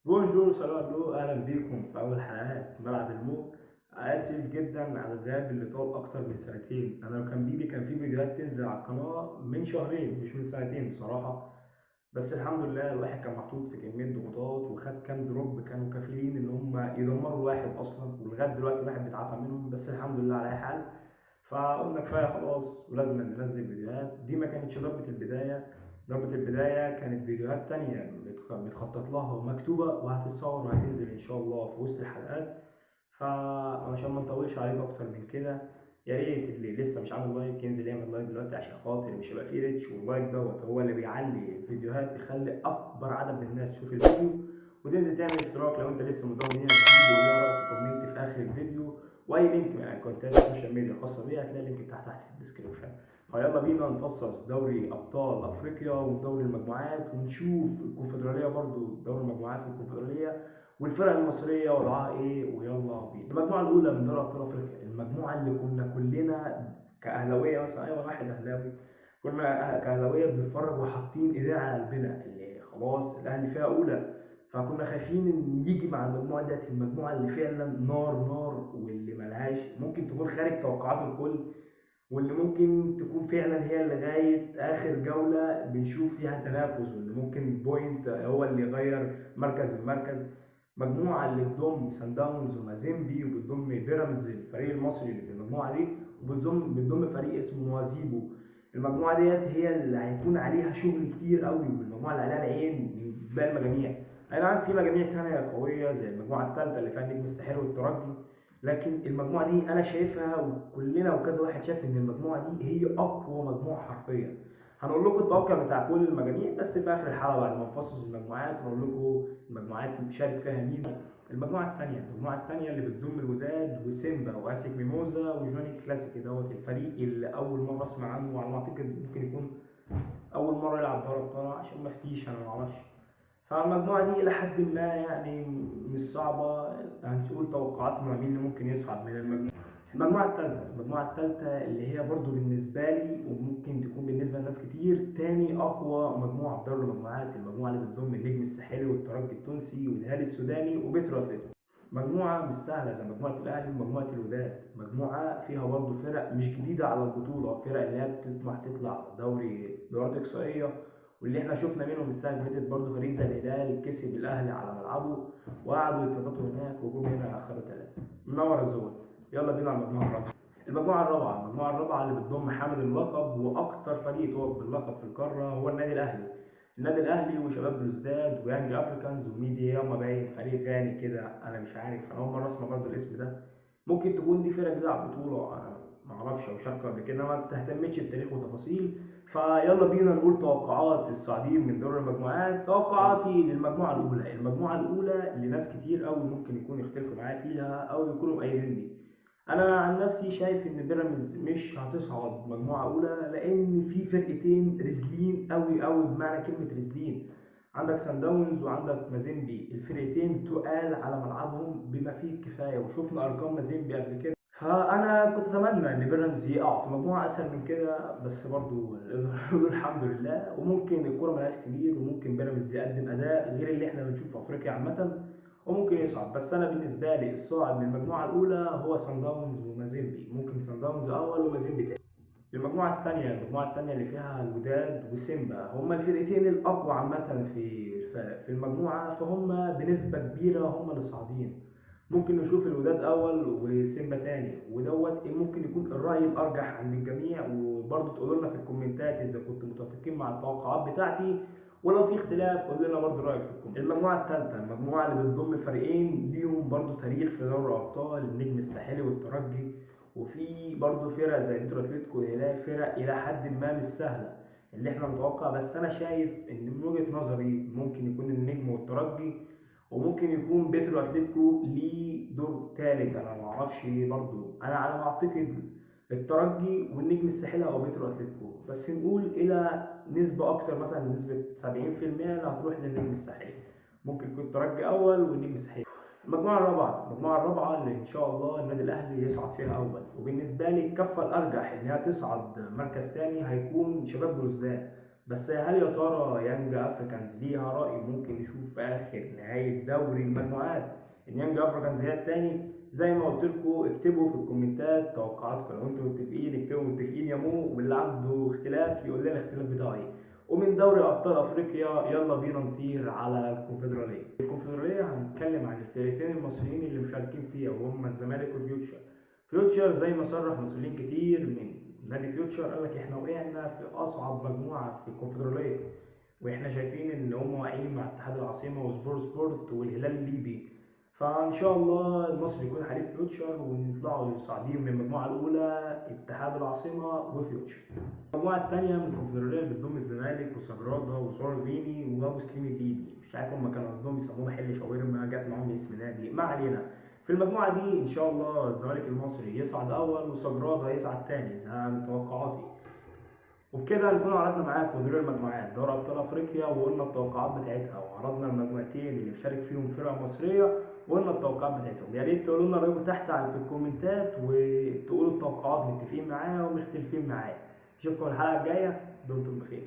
bonjour salut الو، اهلا بيكم في اول حلقات ملعب المو. اسف جدا على الغياب اللي طال اكتر من سنتين. انا لو كان بيدي كان في فيديوهات تنزل على القناة من شهرين مش من سنتين بصراحة، بس الحمد لله الواحد كان محطوط في كمية ضغوطات وخد كام drop كانوا كافيين ان هم يدمروا الواحد اصلا، ولغاية دلوقتي الواحد بيتعافى منهم، بس الحمد لله على اي حال. فقلنا كفاية خلاص ولازم ننزل فيديوهات. دي ما كانتش ضربه البداية، ضربة البداية كانت فيديوهات تانية متخطط لها ومكتوبة وهتتصور وهتنزل إن شاء الله في وسط الحلقات. فعشان ما نطولش عليكم أكتر من كده، يا ريت اللي لسه مش عامل like ينزل يعمل like دلوقتي عشان خاطر مش هيبقى فيه reach، وال like دوت هو اللي بيعلي الفيديوهات، بيخلي أكبر عدد من الناس تشوف الفيديو. وتنزل تعمل اشتراك لو أنت لسه منضم لينا الفيديو، ولا رأيك في comment في آخر الفيديو، وأي link من أكونتات ال social media الخاصة بيا هتلاقي ال link تحت في ال description. فيلا بينا نفصص دوري ابطال افريقيا ودوري المجموعات، ونشوف الكونفدراليه برضو، دوري المجموعات والكونفدراليه والفرق المصرية وضعها ايه. ويلا بينا. المجموعة الاولى من دوري ابطال افريقيا، المجموعة اللي كنا كلنا كاهلاويه مثلا، ايوه واحد اهلاوي، كنا كاهلاويه بنتفرج وحاطين ايدينا على قلبنا اللي خلاص الاهلي فيها اولى، فكنا خايفين ان يجي مع المجموعة ديت، المجموعة اللي فعلا نار نار واللي ملهاش ممكن تكون خارج توقعات الكل، واللي ممكن تكون فعلا هي لغاية اخر جولة بنشوف فيها تنافس، واللي ممكن point هو اللي يغير مركز المركز. مجموعة اللي بتضم سان داونز ومازيمبي، وبتضم بيراميدز الفريق المصري اللي في المجموعة دي، وبتضم فريق اسمه نوازيبو. المجموعة ديت هي اللي هيكون عليها شغل كتير قوي، والمجموعة اللي عليها العين من باقي المجاميع. اي نعم في مجاميع ثانية قوية زي المجموعة الثالثة اللي فيها النجم الساحلي والترجي، لكن المجموعة دي انا شايفها وكلنا وكذا واحد شايف ان المجموعة دي هي اقوى مجموعة حرفيا. هنقول لكم التوقع بتاع كل المجاميع بس في اخر الحلقة بعد ما نفصص المجموعات، ونقول لكم المجموعات بيشارك فيها مين. المجموعة الثانية اللي بتضم الوداد وسيمبا واسيك ميموزا وجوني كلاسيكي دوت، الفريق اللي اول مرة اسمع عنه، وعلى ما اعتقد ممكن يكون اول مرة يلعب دوري ابطال عشان ما افتيش انا ما اعرفش. فالمجموعة دي إلى حد ما يعني مش صعبة، هنقول توقعاتنا مين اللي ممكن يصعد من المجموعة. المجموعة الثالثة اللي هي برضو بالنسبة لي وممكن تكون بالنسبة لناس كتير تاني أقوى مجموعة في دوري المجموعات، المجموعة اللي بتضم النجم الساحلي والترجي التونسي والهلال السوداني وبيترو أتلتيكو. مجموعة مش سهلة زي مجموعة الأهلي ومجموعة الوداد، مجموعة فيها برضو فرق مش جديدة على البطولة، فرق اللي هي بتطمح تطلع دوري دورات إقصائية، واللي احنا شفنا منهم السنة اللي فاتت برضه فريق زي الهلال كسب الاهلي على ملعبه وقعدوا يتنططوا هناك وجم هنا اخروا 3. منور الزون. يلا بينا على المجموعة الرابعة. المجموعة الرابعة اللي بتضم حامل اللقب واكتر فريق توج باللقب في القارة هو النادي الاهلي. النادي الاهلي وشباب بلوزداد ويانج افريكانز وميديا ياما، باين فريق غاني كده انا مش عارف، انا اول مرة اسمع برضه الاسم ده. ممكن تكون دي فرقه جديدة على البطولة، انا ما اعرفش او شاركه قبل كده، ما تهتمتش بتاريخ وتفاصيل. فيلا بينا نقول توقعات الصاعدين من دوري المجموعات. توقعاتي للمجموعة الاولى، المجموعة الاولى اللي ناس كتير قوي ممكن يكونوا يختلفوا معايا فيها او يكونوا مؤيديني. انا عن نفسي شايف ان بيراميدز مش هتصعد مجموعة اولى، لان في فرقتين رزلين قوي قوي بمعنى كلمة رزلين. عندك سان داونز وعندك مازيمبي، الفرقتين تقال على ملعبهم بما فيه الكفاية، وشفنا ارقام مازيمبي قبل كده. فانا كنت اتمنى ان بيراميدز يقع في مجموعة اسهل من كده، بس برضو نقول الحمد لله. وممكن الكورة ملهاش كبير، وممكن بيراميدز يقدم اداء غير اللي احنا بنشوفه في افريقيا عامة، وممكن يصعد. بس انا بالنسبة لي الصاعد من المجموعة الاولى هو سان داونز ومازيمبي، ممكن سان داونز اول ومازيمبي تاني. المجموعة الثانية اللي فيها الوداد وسيمبا، هما الفرقتين الاقوى عامة في المجموعة، فهم بنسبة كبيرة هما اللي صاعدين. ممكن نشوف الوداد اول وسيمبا تاني، ودوت ممكن يكون الراي الارجح عند الجميع. وبرضه تقولوا لنا في الكومنتات اذا كنتوا متفقين مع التوقعات بتاعتي، ولو في اختلاف قولوا لنا برضه رايك في ال comment. المجموعة الثالثة، المجموعة اللي بتضم فريقين ليهم برضه تاريخ في دوري الابطال، النجم الساحلي والترجي، وفي برضه فرق زي بيترو اتلتيكو والهلال، فرق الى حد ما مش سهلة اللي احنا متوقع. بس انا شايف ان من وجهه نظري ممكن يكون النجم والترجي، وممكن يكون بيترو اتلتيكو ليه دور ثالث، انا ما اعرفش برضه. انا على ما اعتقد الترجي والنجم الساحلي او بيترو اتلتيكو، بس نقول الى نسبه اكتر مثلا نسبه 70% اللي هتروح للنجم الساحلي. ممكن يكون الترجي اول والنجم الساحلي. المجموعة الرابعة اللي ان شاء الله النادي الاهلي يصعد فيها اول، وبالنسبة لي الكفة الارجح انها تصعد مركز ثاني هيكون شباب بلوزداد. بس هل يا ترى يانج افريكانز ليها راي؟ ممكن نشوف في اخر نهاية دوري المجموعات ان يانج افريكانز هي الثاني. زي ما قلت لكم اكتبوا في الكومنتات توقعاتكم، لو انتم متفقين اكتبوا متفقين يا مو، واللي عنده اختلاف يقول لنا الاختلاف بتاعه ايه. ومن دوري ابطال افريقيا يلا بينا نطير على الكونفدراليه. الكونفدراليه هنتكلم عن الفريقين المصريين اللي مشاركين فيها، وهم الزمالك وفيوتشر. فيوتشر زي ما صرح مسؤولين كتير من نادي فيوتشر، قال لك احنا وقعنا في اصعب مجموعة في الكونفدراليه، واحنا شايفين ان هم واقعين مع اتحاد العاصمة وسبور سبورت والهلال الليبي. فان شاء الله المصري يكون حليف فيوتشر ونطلعوا صاعدين من المجموعة الاولى اتحاد العاصمة وفيوتشر. المجموعة الثانية من الكونفدراليه بتضم الزمالك وسجراده وسور غيني وابو سليم الليبي، مش عارف هم كانوا قصدهم يسموه محل شاورما، جت معاهم اسم نادي، ما علينا. في المجموعة دي ان شاء الله الزمالك المصري يصعد اول وسجراده يصعد ثاني، ده من توقعاتي. وبكده نكون عرضنا معاكم دور المجموعات دوري ابطال افريقيا، وقلنا التوقعات بتاعتها، وعرضنا المجموعتين اللي مشارك فيهم فرق مصرية وقلنا التوقعات بتاعتهم. يا ريت تقولوا لنا رايكم تحت في الكومنتات، وتقولوا التوقعات متفقين معايا ومختلفين معايا. اشوفكم الحلقة الجاية، دمتم بخير.